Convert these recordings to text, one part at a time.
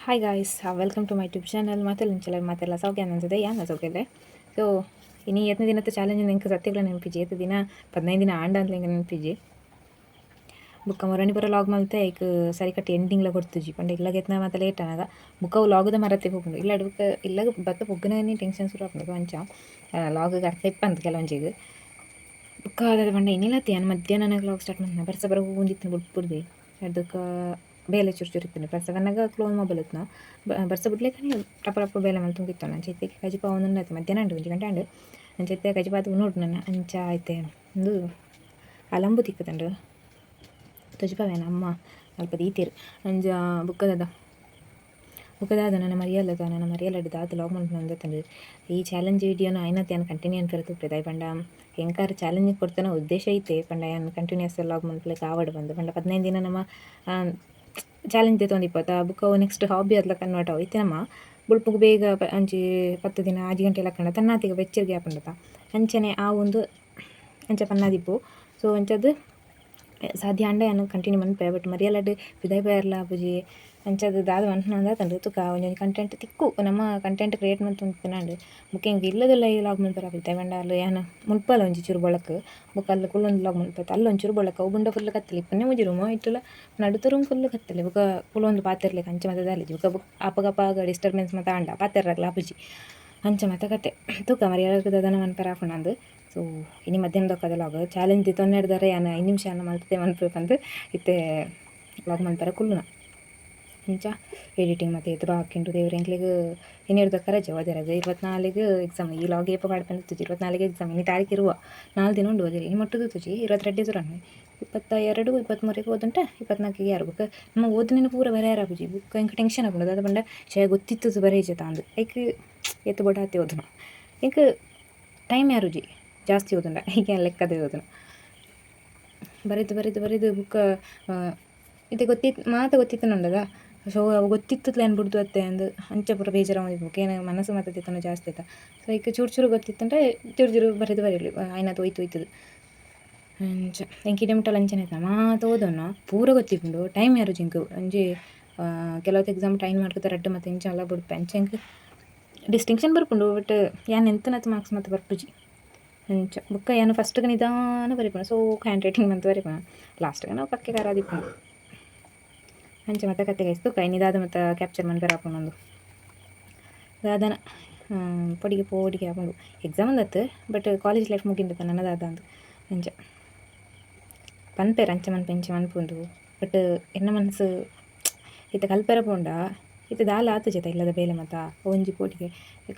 Hi guys, welcome to my YouTube channel. ಮಾತೆಲ್ಲ ಮಾತೆಲ್ಲ ಸೌಖ್ಯ ಅನ್ಸದೆ ಯಾನ್ ಸೌಖ್ಯಲ್ಲೇ. ಸೊ ಇನ್ನು ಎತ್ತನೇ ದಿನದ ಚಾಲೆಂಜ್ ಎಂಕ್ ಸತ್ಯಗಳ ನೆನಪಿಜಿ. ಏತ್ ದಿನ, 15 ದಿನ ಆಂಡ ಅಂತ ಎಂಕ್ ನೆನಪಿಜಿ. ಬುಕ್ಕ ಮೊರಣಿ ಪೂರ ಲಾಗ್ ಮಲ್ತೆ ಐಕ್ ಸರಿಕಟ್ಟಿ ಎಂಡಿಂಗ್ಲ ಕೊಡ್ತುಜಿ ಪಂಡ ಇಲ್ಲಗ ಎತ್ನ ಮಾತ ಲೇಟ್ ಆನಗ ಬುಕ್ಕ ಅವು ಲಾಗುದ ಮರತ್ತೆ ಪೋಪುಂಡು. ಇಲ್ಲ ಬುಕ್ಕ ಇಲ್ಲಗ ಬತ್ತ ಪೊಗ್ಗುನಗನೆ ಟೆನ್ಷನ್ ಶುರು ಆಪುಂಡು. ಅಂಚ ಲಾಗ್ ಅರ್ಥ ಇಪ್ಪಂದ್ ಕೆಲವೊಂಜಿಗ್. ಬುಕ್ಕ ದಾದ ಪಂಡ ಇನಿಲತ್ತೆ ಯಾನ್ ಮಧ್ಯಾಹ್ನ ಲಾಗ್ ಸ್ಟಾರ್ಟ್ ಮಲ್ತ್ನ. ಬರ್ಸ ಬರ ಒಂದಿತ್ತು ಬುಡ್ಪುರ್ದೆ ಅದಕ್ಕ ಬೇಲೆ ಚೂರು ಚೂರು ಇತ್ತು. ಬರ್ಸ ಬನ್ನಗ ಕ್ಲೋನ್ ಮೊಬೈಲ್ ಇತ್ತು. ಬರ್ಸ ಬುಡ್ಲೆಕನೆ ರಪ ರಪ ಬೇಲೆ ಮಲ್ತೊಂದಿತ್ತು. ಅಂಚ ಇತ್ತೆ ಕಜಿಪ ಆವೊಂದುಂಡು. ಮಧ್ಯಾಹ್ನ ಆಂಡ್, 1 ಗಂಟೆ ಆಂಡ್. ಅಂಚ ಇತ್ತೆ ಕಜಿಪ ಆದ್ ಉನೊಡು ನನ. ಅಂಚ ಇತ್ತೆ ಉಂದು ಅಲಂಬು ತಿಕ್ಕುದುಂಡು, ತೊಜಿಪಾವೇನ ಅಮ್ಮ ಅಲ್ಪ ದೀತೆರ್. ಅಂಚ ಬುಕ್ಕ ದಾದ, ಬುಕ್ಕ ದಾದ, ನನ ಮರಿಯಲ್ಲದ, ನನ ಮರಿಯಲ್ಲಡ್ ದಾದ ಲಾಗ್ ಮಲ್ಪುನ. ಈ ಚಾಲೆಂಜ್ ವಿಡಿಯೋನ ಆಯ್ನತ್ ಯಾನ್ ಕಂಟಿನ್ಯೂ ಅನ್ಪೆರೆ ತೂಪೆ. ದಾಯೆ ಪಂಡ ಎಂಕಾರ್ ಚಾಲೆಂಜ್ ಕೊಡ್ತನ ಉದ್ದೇಶ ಇತ್ತೆ ಪಂಡ ಯಾನ್ ಕಂಟಿನ್ಯೂಸ್ ಲಾಗ್ ಮಲ್ಪುಲೆಕ ಆವಡ್ ಪಂದ್. ಪಂಡ 15 ದಿನ ನಮ ಚಾಲೆಂಜ್ ದೆತೊಂದಿಪ್ಪತ್ತ, ಬುಕ್ಕ ಅವು ನೆಕ್ಸ್ಟ್ ಹಾಬಿ ಆದ್ಲ ಕನ್ವರ್ಟ್ ಆವು. ಇತ್ತೆ ನಮ ಬೊಲ್ಪುಗು ಬೇಗ ಅಂಚಿ 10 ದಿನ 6 ಗಂಟೆ ಲಕ್ಕಂಡ ತನ್ನಾತಿಗೆ ಬೆಚ್ಚರಿಗೆ ಆಪುಂಡತ. ಅಂಚನೆ ಆ ಒಂದು ಅಂಚ ಪನ್ನಾದಿಪ್ಪು. ಸೊ ಅಂಚದ್ ಸಾಧ್ಯ ಆಂಡ ಯಾನ್ ಕಂಟಿನ್ಯೂ ಮನ್ಪೆ. ಬಟ್ ಮರಿಯಲಡ್ ಪಿದಾಯಿ ಪೋಯೆರ್ಲ ಆಪುಜಿ. ಅಂಚಾದ್ ದಾದ ಮನ್ಪುನ ಆತುಂಡು ತುಕ. ಒಂಜೊಂಜಿ ಕಂಟೆಂಟ್ ತಿಕ್ಕು, ನಮ್ಮ ಕಂಟೆಂಟ್ ಕ್ರಿಯೇಟ್ ಮಲ್ತೊಂದಿತ್ತಿನಾಂಡ್. ಬೊಕ ಎಂಕ್ ಇಲ್ಲದೆಲ್ಲ ಈ ಲಾಗ್ ಮನ್ಪೆರೆ ಆಪುಜಿ. ದಾಯೆ ಅಲ್ಲು ಯಾನ್ ಮುಲ್ಪಲ ಒಂಜಿ ಚೂರು ಬೊಳಕು, ಬೊಕ ಅಲ್ಲು ಕುಲ್ಲೊಂದು ಲಾಗ್ ಮನ್ಪೆತ. ಅಲ್ಲು ಒಂಚೂರು ಬೊಳಕು. ಅವು ಬುಂಡ ಫುಲ್ ಕತ್ತಲೆ. ಇಪ್ಪುನೆ ಒಂಜಿ ರೂಮ್, ಐಟುಲ ನಡುತ ರೂಮ್ ಫುಲ್ ಕತ್ತಲೆ. ಬೊಕ ಕುಲೊಂದು ಪಾತೆರ್ಲೆಕ ಅಂಚ ಮಾತ ದಾಲಿಜಿ. ಬೊಕ ಅಪಗ ಅಪಗ ಡಿಸ್ಟರ್ಬೆನ್ಸ್ ಮಾತ ಆಂಡ ಪಾತೆರ್ರೆಗ್ಲ ಆಪುಜಿ. ಅಂಚ ಮಾತ ಕತೆ. ತೂಕ ಮರಿಯಲಗ್ ದಾದನ ಮನ್ಪೆರೆ ಆಪುಂಡಂದ್. ಸೊ ಇನಿ ಮಧ್ಯಾಹ್ನದೊಕ್ಕದ ಲಾಗ್. ಚಾಲೆಂಜ್ ದೆತೊನ್ನೆಡ್ದಾರೆ ಯಾನ್ 5 ನಿಮಿಷ ಮಲ್ತದೆ ಮನ್ಪು ಪಂದ್ ಇತ್ತೆ ಲಾಗ್ ಮನ್ಪೆರೆ ಕುಲ್ಲುನ. ಇಂಚ ಎಡಿಟಿಂಗ್ ಮತ್ತು ಏತ್ ಬಾಕಿ ಉಂಡು ದೇವ್ರೆ. ಎಂಕ್ಲೆಗ್ ಇನಿರ್ದಕ್ಕ ರಜೆ ಓದೆರಗ್. 24ಗ್ ಎಕ್ಸಾಮ್. ಈ ಲಾಗ್ ಏಪ ಪಾಡ್ಪೆಂದ್ ಗೊತ್ತುಜಿ. 24ಗ್ ಎಕ್ಸಾಮ್. ಇನಿ ತಾರೀಕು 20, 4 ದಿನ ಉಂಡು ಓದೆರೆ. ಇನಿ ಮೊಟ್ಟು ಗೊತ್ತುಜಿ. 22 ಸುರು. 22, 23ಗ್ ಓದುಂಟ, 24ಗ್ ಯಾರು. ಬೊಕ್ಕ ನಮ್ಮ ಓದುನೆನ್ ಪೂರ ಬರೆಯರ ಆಪುಜಿ. ಬೊಕ್ಕ ಎಂಕ್ ಟೆನ್ಷನ್ ಆಪುಂಡು. ದಾದ ಪಂಡ ಶೇ ಗೊತ್ತಿತ್ತು ಬರೆಯಿಜೆ ತಾಂದ್. ಐಕ್ ಏತ್ ಬೋಡ ಆತೆ ಓದುನ. ಎಂಕ್ ಟೈಮ್ ಯಾರುಜಿ ಜಾಸ್ತಿ ಓದುಂಡ. ಈಗ ಲೆಕ್ಕದ ಓದುನ. ಬರೆದು ಬರೆದು ಬರೆದು ಬುಕ್ಕ ಇತ್ತೆ ಗೊತ್ತಿತ್ತು, ಮಾತ ಗೊತ್ತಿತ್ತುಂಡದ. ಸೊ ಅವು ಗೊತ್ತಿತ್ತು ಯಾನ್ ಬುಡ್ದು ಅತ್ತೆ ಅಂದ್ ಅಂಚ ಪೂರ ಬೇಜಾರಾವೊಂದಿಪ್ಪು. ಏನ ಮನಸ್ಸು ಮಾತ ತಿತ್ತುನ ಜಾಸ್ತಿ ಆಯ್ತಾ. ಸೊ ಐಕ್ ಚೂರು ಚೂರು ಗೊತ್ತಿತ್ತಂದ್ರೆ ಚೂರು ಚೂರು ಬರೆದು ಬರೆಯಲಿ ಆಯ್ನತ್ ಹೋಯ್ತು ಹೋಯ್ತದ. ಅಂಚ ಎಂಕ್ ಇಡೆ ಮುಟ್ಟಲ ಅಂಚನೆ ಆಯ್ತಾ. ಮಾತ ಓದೋಣ ಪೂರ ಗೊತ್ತಿಪ್ಪುಂಡು, ಟೈಮ್ ಯಾರುಜಿ ಎಂಕ್. ಒಂಜಿ ಕೆಲವತ್ತು ಎಕ್ಸಾಮ್ ಟೈಮ್ ಮಾಡ್ಕೊತ ರಡ್ಡ್ ಮತ್ತು ಇಂಚ ಎಲ್ಲ ಬುಡ್ಪೆ. ಅಂಚ ಎಂಕ್ ಡಿಸ್ಟಿಂಕ್ಷನ್ ಬರ್ಪುಂಡು, ಬಟ್ ಯಾನ್ ಎಂತನತ್ ಮಾರ್ಕ್ಸ್ ಮಾತ ಬರ್ಪುಜಿ ಅಂಚ. ಬೊಕ್ಕ ಯಾನ್ ಫಸ್ಟ್ಗೆ ನಿಧಾನ ಬರಿಪುನ, so hand writing ಮಂತ್ ಬರಿಪುನ. ಲಾಸ್ಟ್ಗೆ ನಾವು ಪಕ್ಕೆ ಕರಾದಿಪ್ಪುಂಡು. ಅಂಚ ಮತ್ತೆ ಕತೆ ಗೈಸ್. ತುಕ ಇನಿ ದಾದ ಮತ್ತು ಕ್ಯಾಪ್ಚರ್ ಮನ್ಪೆರೆ ಆಪುಂಡು ದಾದನ. ಪೊಡಿಗೆ ಪೋಡಿಗೆ ಆಪುಂಡು. ಎಕ್ಸಾಮ್ ಒಂದತ್ತು, but college life ಮುಗಿಂಡತ ನನ್ನ ದಾದ ಅಂದು. ಅಂಚ ಪನ್ಪೆರ್, ಅಂಚ ಮನ್ಪೆ ಇಂಚ ಮನ್ಪುಂದು. ಬಟ್ ಎನ್ನ ಮನಸ್ಸು ಇತ್ತೆ ಕಲ್ಪೆರೆ ಪೋಂಡ ಇತ್ತೆ ದಾಲ ಆತುಜತ. ಇಲ್ಲದ ಬೇಲೆ ಮಾತ ಒಂಜಿ ಪೋಡಿಗೆ.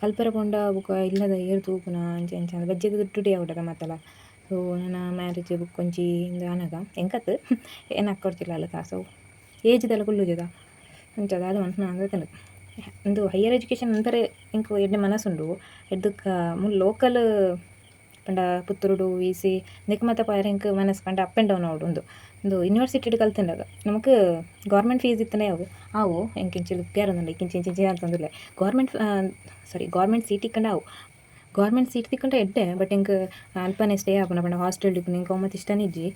ಕಲ್ಪೆರೆ ಪೋಂಡ ಬೊಕ ಇಲ್ಲದ ಏರ್ ತೂಪುನ, ಅಂಚ ಇಂಚ ಬಜ್ಜೆದ ದುಡ್ಡು ಆವಡದ ಮಾತಲ. ಸೊ ನನ್ನ ಮ್ಯಾರೇಜ್ ಬೊಕ್ಕ ಒಂಜಿ ಇಂದು ಆನಗ ಎಂಕತ್ ಏನ್ ಕೊಡ್ತಿಲ್ಲ ಅಲ್ಲ. ಸೊ ಏಜ್ದೆಲ್ಲ ಕುಲ್ಲುಜದ. ಅಂಚ ದಾದ ಮನ್ಪುನ ಅಂದ್. ಉಂದು ಹೈಯರ್ ಎಜುಕೇಷನ್ ಅಂತಾರೆ ಎಂಕ್ ಎಡ್ಡೆ ಮನಸ್ಸುಂಡು. ಎಡ್ದಕ್ಕ ಮುಲ್ ಲೋಕಲ್ ಪಂಡ ಪುತ್ತೂರುಡು ವಿ ಸಿ ಇಂದೆಕ್ ಮಾತ ಪೋಯೆರೆ ಎಂಕ್ ಮನಸ್ಸು. ಪಂಡ up and down ಆವೊಡು. ಉಂದು ಉಂದು ಯೂನಿವರ್ಸಿಟಿಡ್ ಕಲ್ತುಂಡಗ ನಮಕ್ ಗೌರ್ಮೆಂಟ್ ಫೀಸ್ ಇತ್ತಂಡ ಯಾವು ಆವು. ಎಂಕ್ ಇಂಚ ಉಪ್ಪಿಯಾರೊಂದುಂಡು ಇಂಚ ಇಂಚ ಇಂಚ ಅಂತೊಂದುಲ್ಲೆ. ಗೌರ್ಮೆಂಟ್, ಸಾರಿ, ಗೌರ್ಮೆಂಟ್ ಸೀಟ್ ತಿಕ್ಕಂಡ ಆವು. ಗೌರ್ಮೆಂಟ್ ಸೀಟ್ ತಿಕ್ಕಂಡ ಎಡ್ಡೆ. ಬಟ್ ಎಂಕ್ ಅಲ್ಪನೆ ಸ್ಟೇ ಆಪುನ ಪಂಡ ಹಾಸ್ಟೆಲ್ ಇಪ್ಪುನ ಎಂಕ್ ಅವು ಮಾತ ಇಷ್ಟನೇ ಇಜ್ಜಿ.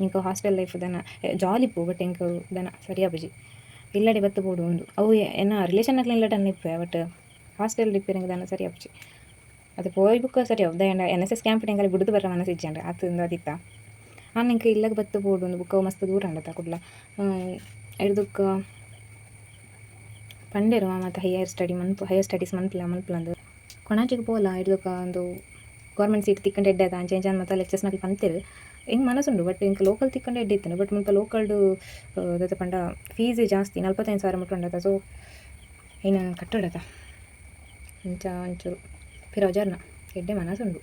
ಎಂಕ್ ಹಾಸ್ಟೆಲ್ ಲೈಫ್ ದಾನ ಜಾಲಿ ಇಪ್ಪು, ಬಟ್ ಎಂಕ್ ದಾನ ಸರಿ ಆಪುಜಿ. ಇಲ್ಲಡೆ ಬತ್ತು ಬೋಡು ಉಂದು. ಅವು ಎನ್ನ ರಿಲೇಷನ್ ಅಕ್ಲೆನ ಇಲ್ಲಡೆ ಇಪ್ಪೆ, ಬಟ್ ಹಾಸ್ಟೆಲ್ ಇಪ್ಪೆರೆ ಎಂಕ್ ದಾನ ಸರಿ ಆಪುಜಿ. ಅದು ಪೋಯಿ ಬುಕ್ಕ ಸರಿ ಆವು. ದಾಯೆಂಡ ಎನ್ಎಸ್ಎಸ್ ಕ್ಯಾಂಪ್ ಎಂಕಲೆ ಬುಡ್ದು ಬರ್ರ ಮನಸ್ಸು ಇಜ್ಜಂಡ್ ಆತ್ ಉಂದು ಅದಿತ್ತ. ಆಂಡ ಎಂಕ್ ಇಲ್ಲಗ್ ಬತ್ತು ಬೋಡು ಉಂದು. ಬುಕ್ಕ ಅವು ಮಸ್ತ್ ದೂರ ಉಂಡತ ಕುಡ್ಲ. ಐಡ್ದ್ ಪಂಡೆರ್ ಮಾತ ಹೈಯರ್ ಸ್ಟಡಿ ಮನ್ಪು, ಹೈಯರ್ ಸ್ಟಡೀಸ್ ಮನ್ಪುಲ ಮನ್ಪುಲಂದ್. ಕೊಣಾಜೆಗ್ ಪೋಲ. ಐಡ್ದ್ ಒಂದು ಗೌರ್ಮೆಂಟ್ ಸೀಟ್ ತಿಕ್ಕಂಡ ಎಡ್ಡೆ ಆತ, ಅಂಚ ಇಂಚ ಮಾತ ಲೆಕ್ಚರ್ಸ್ನಕುಲು ಪಂತೆರ್. ಎಂಕ್ ಮನಸ್ಸುಂಡು, ಬಟ್ ಎಂಕ್ ಲೋಕಲ್ ತಿಕ್ಕಂಡ ಎಡ್ಡೆ ಇತ್ತುಂಡು. ಬಟ್ ಮುಲ್ಪ ಲೋಕಲ್ಡ್ ದಾದ ಪಂಡ ಫೀಸ್ ಜಾಸ್ತಿ, 45,000 ಮುಟ್ಟ ಉಂಡತ. ಸೊ ಐನ್ ಕಟ್ಟೊಡತ. ಅಂಚ ಒಂಚೂರು ಪಿರ ಎಡ್ಡೆ ಮನಸ್ಸುಂಡು.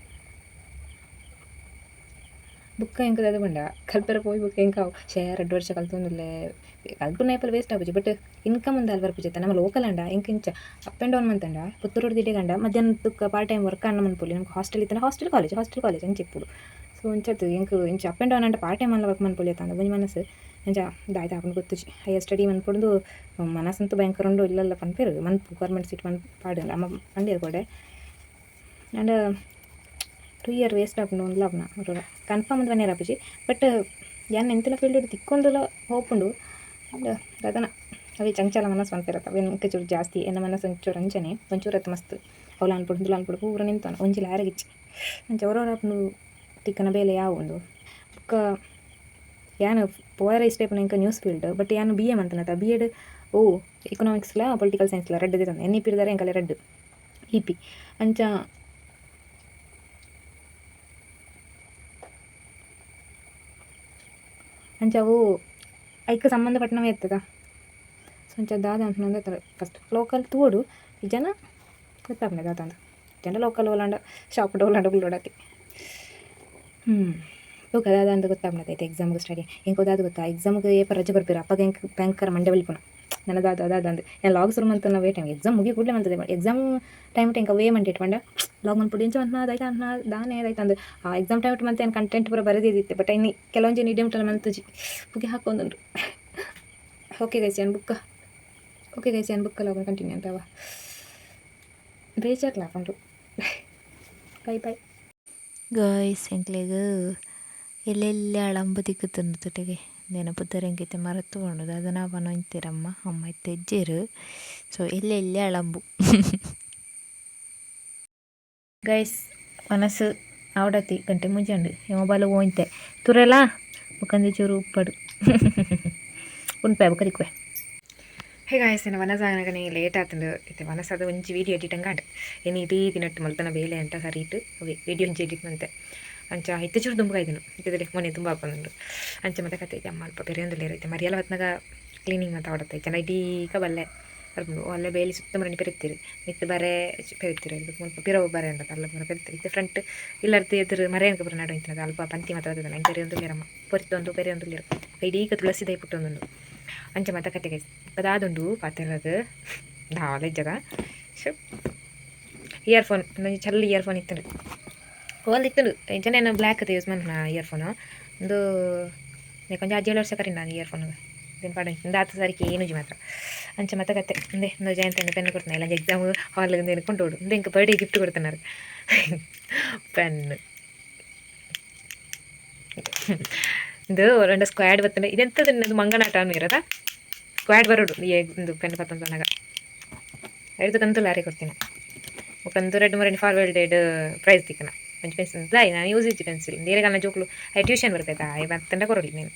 ಬುಕ್ಕ ಎಂಕ್ ದಾದ ಪಂಡ ಕಲ್ಪೆರೆ ಪೋಯಿ ಬುಕ್ಕ ಎಂಕ್ ಅವು ಶೇ 2 ವರ್ಷ ಕಲ್ತೊಂದುಲ್ಲೆ. ಕಲ್ಪುನ ಏಪಲ ವೇಸ್ಟ್ ಆಪುಜಿ, ಬಟ್ ಇನ್ಕಮ್ ದಾಲ ಬರ್ಪುಜಿ ಅತ್ತ. ನಮ್ಮ ಲೋಕಲ್ ಆಂಡ ಎಂಕ್ ಇಂಚ up and down ಮಂತಂಡ ಪುತ್ತೂರುಡು ದಿಡೆಗಂಡ ಮಧ್ಯಾಹ್ನ ತುಕ್ಕ part time work ಆಂಡ ಮನ್ಪೊಲಿ. ನಮ್ಗೆ hostel ಇತ್ತಂಡ hostel college, hostel college ಅಂಚ ಇಪ್ಪುಡು. ಸೊ ಅಂಚತ್ ಎಂಕ್ ಇಂಚ up and down ಆಂಡ ಪಾರ್ಟ್ ಟೈಮ್ ಅಲ್ಲ ವರ್ಕ್ ಮನ್ಪೊಲಿ ಅತ್ತ ಒಂಜಿ ಮನಸ್ಸು. ಅಂಚ ದಾಯ್ತ ಆಪುಂಡು ಗೊತ್ತುಜಿ. ಹೈಯರ್ ಸ್ಟಡಿ ಮನ್ಪೊಡುಂದು ಮನಸ್ಸಂತೂ ಭಯಂಕರ ಉಂಡು. ಇಲ್ಲಲ್ಲ ಪನ್ಪೆರ್ ಮನ್ಪು, ಗೌರ್ಮೆಂಟ್ ಸೀಟ್ ಮನ್ಪು ಪಾಡು ಅಮ್ಮ ಪಂಡೆರ್ ಕೋಡೆ. ಆಂಡ 2 ಇಯರ್ ವೇಸ್ಟ್ ಆಪುಂಡು ಉಂದ್ಲ ಆಪುನ ಕನ್ಫರ್ಮ್ ಅಂದ್ ಪನ್ಯೆರೆ ಆಪುಜಿ. ಬಟ್ ಯಾನ್ ಎಂತಲ ಫೀಲ್ಡ್ ತಿಕ್ಕೊಂದುಲ ಹೋಪ್ ಉಂಡು. ಆಂಡ ದಾದನ. ಅವೇ ಚಂಚಲ ಮನಸ್ಸು ಪನ್ಪೆರತ್ತ ಅವೇನು ಮುಖ್ಯ ಚೂರು ಜಾಸ್ತಿ. ಎನ್ನ ಮನಸ್ಸು ಒಂಚೂರು ಅಂಚನೆ, ಒಂಚೂರು ಅತ್ತು ಮಸ್ತ್. ಅವ್ಲು ಅನ್ಪುಡು ಇಂದುಲು ಅನ್ಪುಡು ಪೂರ ನಿಂತೊನ ಒಂಜಿಲ ಆರೆಗಿಜ್ಜಿ. ಅಂಚ ಒರ ಒರ ಆಪುಂಡು ತಿಕ್ಕುನ ಬೇಲೆ ಯಾವು ಉಂದು. ಬೊಕ್ಕ ಯಾನ್ ಪೋಯೆರೆ ಇಷ್ಟ ಇಪ್ಪುನ ಎಂಕ್ ನ್ಯೂಸ್ ಫೀಲ್ಡ್ ಬಟ್ ಯಾನ್ ಬಿ ಎ ಮಂತುನತ ಬಿ ಎಡ್ ಓ ಎಕನಾಮಿಕ್ಸ್ಲ ಪೊಲಿಟಿಕಲ್ ಸೈನ್ಸ್ಲ ರಡ್ಡ್ ದೆತೊಂದೆ ಎನ್ ಇ ಪಿ ಡ್ ಎಂಕಲೆ ರಡ್ಡ್ ಇ ಪಿ ಅಂಚ. ಅಂಚ ಅವು ಐಕ್ ಸಂಬಂಧಪಟ್ಟನವೇ ಇತ್ತದ. ಸೊ ಅಂಚ ದಾದ ಅನ್ಪುನ ಫಸ್ಟ್ ಲೋಕಲ್ ತೂವೊಡು ಇಜ್ಜಾಂಡ ಗೊತ್ತಾಪುಂಡು ದಾದ ಇಜ್ಜಾಂಡ ಲೋಕಲ್ ಓಲಾಂಡ ಶಾಪ್ ಓಲಾಂಡ ಕುಲ್ಲೊಡಾತೆ. ಬೊಕ ದಾದ ಅಂದ್ ಗೊತ್ತಾಪುಂಡು ಐತೆ ಎಕ್ಸಾಮ್ಗೆ ಸ್ಟಡಿ ಎಂಕ್ ದಾದ ಗೊತ್ತಾ ಎಕ್ಸಾಮ್ಗೆ ಏಪ ರಜೆ ಕೊರ್ಪೆರ್ ಅಪಗ ಎಂಕ್ ಭಯಂಕರ ಮಂಡೆ ಬಲಿಪುನ ನನ ದಾದ ದಾದ ಅಂದ್. ಯಾನ್ ಲಾಗ್ ಸುರು ಮಂತುನ ಅವೇ ಟೈಮ್ ಎಕ್ಸಾಮ್ ಮುಗಿ ಕೂಡ್ಲೆ ಮಂತುದೆ ಎಕ್ಸಾಮ್ ಟೈಮ್ ಎಂಕ್ ಅವೇ ಮಂಡೆಟ್ ಪಂಡ ಲಾಗ್ ಮನ್ಪೊಡು ಎಂಚ ಮನ್ಪುನ ದಾಯ್ತ ಮನ್ಪುನ ದಾನೆ ದಾಯ್ತ ಅಂದ್. ಆ ಎಕ್ಸಾಮ್ ಟೈಮ್ ಮಂತೆ ಯಾನ್ ಕಂಟೆಂಟ್ ಪೂರ ಬರೆದಿತ್ತೆ ಬಟ್ ಇನಿ ಕೆಲವೊಂಜಿ ಇಡೆ ಮುಟ್ಟಲ ಮಂತುಜಿ ಪುಗೆ ಹಾಕೊಂದುಂಡು. ಓಕೆ ಗೈಸ್ ಯಾನ್ ಬುಕ್ಕ ಓಕೆ ಗೈಸ್ ಯಾನ್ ಬುಕ್ಕ ಲಾಗ್ ಕಂಟಿನ್ಯೂ ಅಂತವ ಬೇಜಾರ್ಲ ಆಪುಂಡು. Bye bye. ಗೈಸ್ ಎಂಕ್ಲೆಗ್ ಎಲ್ಲೆಲ್ಲೆ ಅಳಂಬು ತಿಕ್ಕುದುಂಡು ತುಟಿಗೆ ನೆನಪುದರ್ ಎಂಕ್ ಮರತ್ ಪೋಂಡು ದಾದನ ಪನೊಂತೆರ್ ಅಮ್ಮ ಅಮ್ಮ ಇತ್ತೆ ಇಜ್ಜೆರ್ ಸೊ ಎಲ್ಲೆಲ್ಲೆ ಅಳಂಬು. ಗೈಸ್ ವನಸ್ ಆವಡತಿ ಗಂಟೆ ಮುಂಜಾಂಡು ಈ ಮೊಬೈಲ್ ಓಂತೆ ತುರೆಲಾ ಬೊಕಂಜಿ ಚೂರು ಉಪ್ಪಡು ಉನ್ಪೆ ಬೊಕ ತಿಕ್ಕುವೆ. ಹೇ ಗಾಯ್ಸ್, ಎನ್ನ ವನಸ್ ಆನಗನೆ ಲೇಟ್ ಆತುಂಡು. ಇತ್ತೆ ವನಸ್ ಒಂಜಿ ವೀಡಿಯೋ ಎಡಿಟ್ ಆಂಡ್. ಇನಿ ಇಡೀ ದಿನಟ್ ಮಲ್ತನ ಬೇಲೆ ಅಂತ ಸರಿ ಇಟ್ಟು ಅವೇ ವೀಡಿಯೋ ಒಂಜಿ ಎಡಿಟ್ ಮಂತೆ. ಅಂಚ ಇತ್ತೆ ಚೂರು ದುಂಬು ಕಾಯ್ದನು ಇತ್ತದಲ್ಲಿ ಮೊನ್ನೆ ತುಂಬ ಹಾಕೊಂಡುಂಡು. ಅಂಚ ಮತ್ತೆ ಕತೆ ಐತೆ ಅಮ್ಮ ಅಲ್ಪ ಪೆರಿಯೊಂದುಲ್ಲೆರ್ ಇತ್ತೆ ಮರಿಯಲ ಬತ್ನಗ ಕ್ಲೀನಿಂಗ್ ಮಾತ ಆವಡತ್ತೆ ಚೆನ್ನ ಇಡೀಕ ಬಲ್ಲೆ ಬರ್ಪುಂಡು. ಅಲ್ಲೇ ಬೇಲಿ ಸುತ್ತ ಮರಣಿ ಪೆರಿತ್ತೀರು ಮಿತ್ತು ಬರೆ ಪೆರಿತ್ತೀರು ಮುಲ್ಪ ಪಿರವು ಬರೆ ಉಂಡತ ಅಲ್ಲ ಪೂರ ಪೆರಿತ್ತೀರು. ಇತ್ತೆ ಫ್ರಂಟ್ ಇಲ್ಲರ್ದು ಎದುರು ಮರೆ ಪೂರ ನಡು ಇಂಚಿನದ ಅಲ್ಪ ಪಂತಿ ಮಾತ ಬರ್ತದೆ ಅಂಚ ಪೆರಿಯೊಂದುಲ್ಲೆರಮ್ಮ ಪೊರಿತೊಂದು ಪೆರಿಯೊಂದುಲ್ಲೆರ್. ಇಡೀಕ ತುಳಸಿ ದೈ ಪುಟ್ಟೊಂದುಂಡು. ಅಂಚ ಮಾತ ಕತೆ ಗೈಸ್. ದಾದುಂಡು ಪಾತೆರಗ್ ದಾಲ ಇಜ್ಜದ. ಇಯರ್ಫೋನ್ ಒಂಜಿ ಚಲ್ಲ ಇಯರ್ಫೋನ್ ಇತ್ತುಂಡು ಓಲ್ ಇತ್ತುಂಡು ಇಂಚನೆ ಬ್ಲ್ಯಾಕ್ ಯೂಸ್ ಮನ್ಪುನ ಇಯರ್ಫೋನ್ ಉಂದು ಕೊಂಚ ಅಜ್ಜಿ 7 ವರ್ಷ ಕರಿಂಡ ಇಯರ್ಫೋನ್ ಇದನ್ನು ಪಾಡ ಇಂದು ಆತು ಸರಿಗೆ ಏನುಜಿ ಮಾತ್ರ. ಅಂಚ ಮತ್ತೆ ಕತೆ ಇಂದೆ ಇಂದು ಜಯಂತ ಪೆನ್ ಕೊಡ್ತಾನೆ ಇಲ್ಲ ಎಕ್ಸಾಮ್ ಹಾಲ್ ಕೊಂಡೋಡು ಇಂದು ಎಂಕ್ ಬರ್ಡೇ ಗಿಫ್ಟ್ ಕೊಡ್ತಾನಾರು ಪೆನ್. ಇದು రెండు ಸ್ಕ್ವಾಡ್ ಬತ್ತಂಡೆ ಇದೆಂತದ ಮಂಗನಾಟ ಇರದ ಸ್ಕ್ವಾಡ್ ಬರೋಡು ಇಂದು ಪೆನ್ ಪತ್ತೊಂದು ಎಡ್ದು ಕಂತು ಲಾರಿ ಕೊಡ್ತೀನಿ. ಬೊಕ ರೆಡ್ ಮೊರೆನ್ ಫಾರ್ವರ್ಡ್ ಪ್ರೈಸ್ ತಿಕ್ಕನ ಒಂಜಿ ಪೆನ್ಸಿಲ್ ದಾಯಿ ನಾನು ಯೂಸ್ ಇಜ್ಜಿ ಪೆನ್ಸಿಲ್ ನೀರೆಗನ್ನ ಜೋಕುಲು I tuition ಬರ್ಪೇತಾ I ಬತ್ತಂಡ ಕೊರೊಲಿ ನೀನು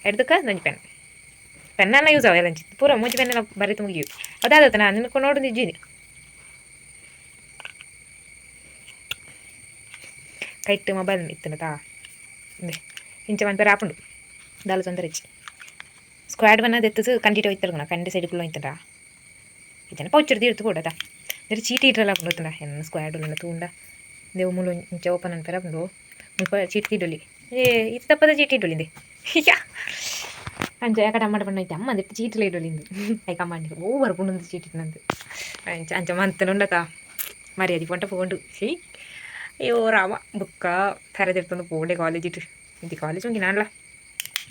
ಎಡ್ದಕ್ಕ ಒಂಜಿ ಪೆನ್ ಪೆನ್ನೆಲ್ಲ ಯೂಸ್ ಅವೆಲ್ಲ ಪೂರ ಮೂಜಿ ಪೆನ್ನೆಲ್ಲ ಬರೀತು ಮುಗಿಯು ಅದಾದತ್ತ ನಾನು ನಿನ್ನ ನೋಡೋದು ಇಜ್ಜಿನಿ ಕೈಟ್ ಮೊಬೈಲ್ ಇತ್ತುಂಡತಾ ಇಂದೆ ಇಂಚ ಮನ್ಪೆರೆ ಆಪುಂಡು ದಾಲ ತೊಂದರೆ ಇಜ್ಜಿ. ಸ್ಕ್ವಾಡ್ ಬನ್ನ ದೆತ್ತದು ಕಂಡಿಟ ಹೋಯ್ತಲ್ಲ ಕಂಡಿ ಸೈಡ್ ಫುಲ್ ಹೋಯ್ತದ ಇದನ್ನ ಪೌಚ್ ಇಡ್ದು ಕೊಡದ ಬೇರೆ ಚೀಟಿ ಇಟ್ರಲ್ಲ ಹಾಕೊಂಡು ಎನ್ನ ಸ್ಕ್ವಾಡ್ ಉಲ್ಲ ತೂಂಡ ದೇವು ಮುಲು ಇಂಚ ಓಪನ್ ಅನ್ಪೆರೆ ಆಪುಂಡು ಮುಲ್ಪ ಚೀಟಿ ಇಡೊಲಿ ಏ ಇದು ತಪ್ಪದ ಚೀಟಿ ಇಡೊಲಿ ಯಾ ಅಂಚ ಯಾಕಡೆ ಅಮ್ಮಡ ಪಂಡ ಐತೆ ಅಮ್ಮ ಅಂದಿಟ್ಟು ಚೀಟಿಲ ಇಡೊಲಿ ಐಕ ಅಮ್ಮ ಓ ಬರ್ಪುಂಡು ಚೀಟಿ ನಂದು. ಅಂಚ ಅಂಚ ಮಂತನ ಮರ್ಯಾದೆ ಪೊಂಟ ಪೋಂಡು ಸಿ ಅಯ್ಯೋ ರಾಮ ಬುಕ್ಕ ತರದಿರ್ತೊಂದು ಪೋಂಡೆ ಕಾಲೇಜ್ ಇಟ್ಟು ಇದು ಕಾಲೇಜ್ ಹೋಗಿ ನಾನ್ಲ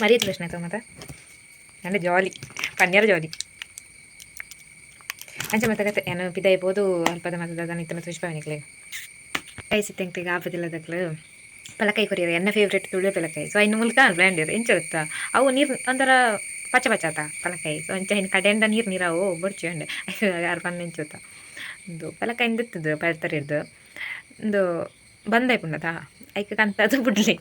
ಮರ್ಯಾದೆ ಪ್ರಶ್ನೆ ಆಯ್ತು ಮತ್ತೆ ನನ್ನ ಜಾಲಿ ಪನ್ಯರ ಜಾಲಿ. ಅಂಚ ಮತ್ತೆ ಕತೆ ಏನು ಪಿದಾಯಿ ಪೋದು ಅಲ್ಪದ ಮತ್ತೆ ದಾದ ಇತ್ತನ ತುಷ್ಪ ನಿಕ್ಲೆ ಐಸಿ ತೆಂಕ್ತಿಗೆ ಆಪದಿಲ್ಲದಕ್ಲು ಪಲಕಾಯಿ ಕೊರಿಯರ್ ಎನ್ನ ಫೇವ್ರೇಟ್ ತುಳು ಪೆಲಕಾಯಿ. ಸೊ ಇನ್ನು ಮುಲ್ಕ ಬ್ರ್ಯಾಂಡ್ ಎಂಚ ಗೊತ್ತಾ ಅವು ನೀರು ಒಂಥರ ಪಚ್ಚ ಪಚ್ಚ ಆತ ಪಲಕಾಯಿ. ಸೊ ಅಂಚ ಇನ್ನು ಕಡೆಂಡ ನೀರು ನೀರಾವು ಬೊಡ್ಚಿ ಅಂಡೆ ಯಾರು ಪನ್ನ ಎಂಚ ಒಂದು ಪಲಕಾಯಿ ಇಂದಿತ್ತದು ಪಲ್ತರಿರ್ದು ಒಂದು ಬಂದಾಯ್ಪುಂಡತ ಐಕ್ ಕಂತದು ಬುಡ್ಲಿ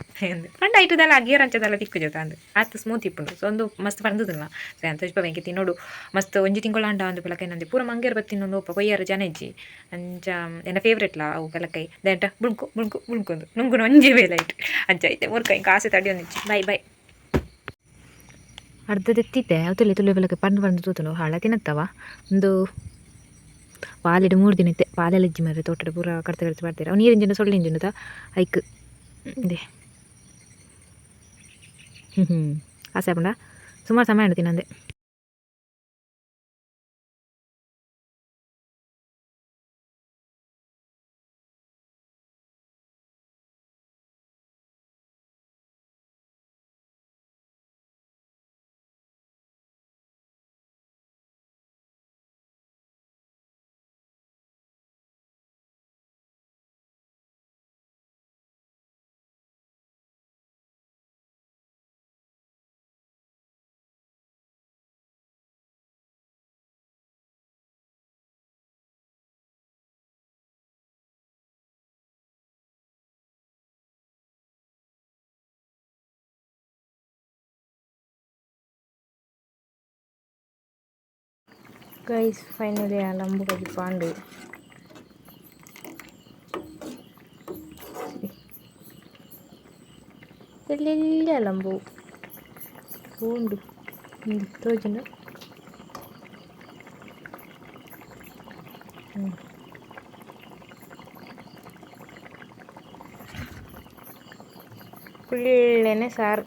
ಪಂಡ ಐಟುದಲ್ಲ ಅಗಿಯರ್ ಅಂಚದಲ್ಲ ತಿಕ್ಕು ಅಂದ್ ಆತ್ ಸ್ಮೂತ್ ಇಪ್ಪುಂಡು. ಸೊ ಒಂದು ಮಸ್ತ್ ಪಂದುದಿಲ್ಲ. ಸೊ ಅಂತ ಬೆಂಕಿ ತಿನ್ನೋಡು ಮಸ್ತ್ ಒಂಜಿ ತಿಂಗಳು ಅಂಡ ಒಂದು ಪೆಲಕಾಯಿ ನಂದಿ ಪೂರ ಮಂಗೇರ್ ಬತ್ತಿ ತಿನ್ನೊಂದು ಒಪ್ಪ ಕೊಯ್ಯಾರ ಜನ ಇಜ್ಜಿ. ಅಂಚ ಎನ್ನ ಫೇವ್ರೇಟ್ಲಾ ಅವು ಪೆಲಕಾಯಿ ದಂಟ ಬುಳ್ಕು ಬುಳ್ಕು ಬುಳ್ಕೊಂದು ನುಂಗುನ ಒಂಜಿ ಬೇಲೆ ಐಟ್ ಅಂಚ ಐತೆ ಮುರ್ಕ ಇಂಕ ಆಸೆ ತಡಿ ಒಂದಿಚ್ಚಿ ಬಾಯ್ ಬಾಯ್. ಅರ್ಧ ತೆತ್ತಿತ್ತೆ ಅವು ತುಳಿ ತುಳಿ ಬೆಳಗ್ಗೆ ಪಂಡು ಪಂಡು ತೂತುಂಡು ಹಾಳ ತಿನ್ನತ್ತವ. ಒಂದು ಪಾಲೆಡ್ 3 ದಿನ ಇತ್ತೆ ಪಾಲೆಲ್ಲ ಇಜ್ಜಿ ಮಾರ್ರೆ ತೋಟಡ್ ಪೂರ ಕಡ್ತ್ ಕಡ್ತ್ ಪಾಡ್ದೆರ್ ಅವು ನೀರು ಇಂಜಿಂಡ ಸೊಳ್ಳೆ ಇಂಜಿಂಡದ ಐಕ್ ಇಂದೆ ಆಸೆ ಆಪುಂಡ ಸುಮಾರು ಸಮಯ ಉಂಡು ತಿನ್ನಂದೆ. Guys finally ಅಳಂಬು ಕಜಿಪಾಂಡ್. ಎಲ್ಲೆಲ್ಲ ಅಳಂಬು ಉಂಡು ತೋಜುಂಡ. ಫುಲ್ಲೆನೆ ಸಾರು.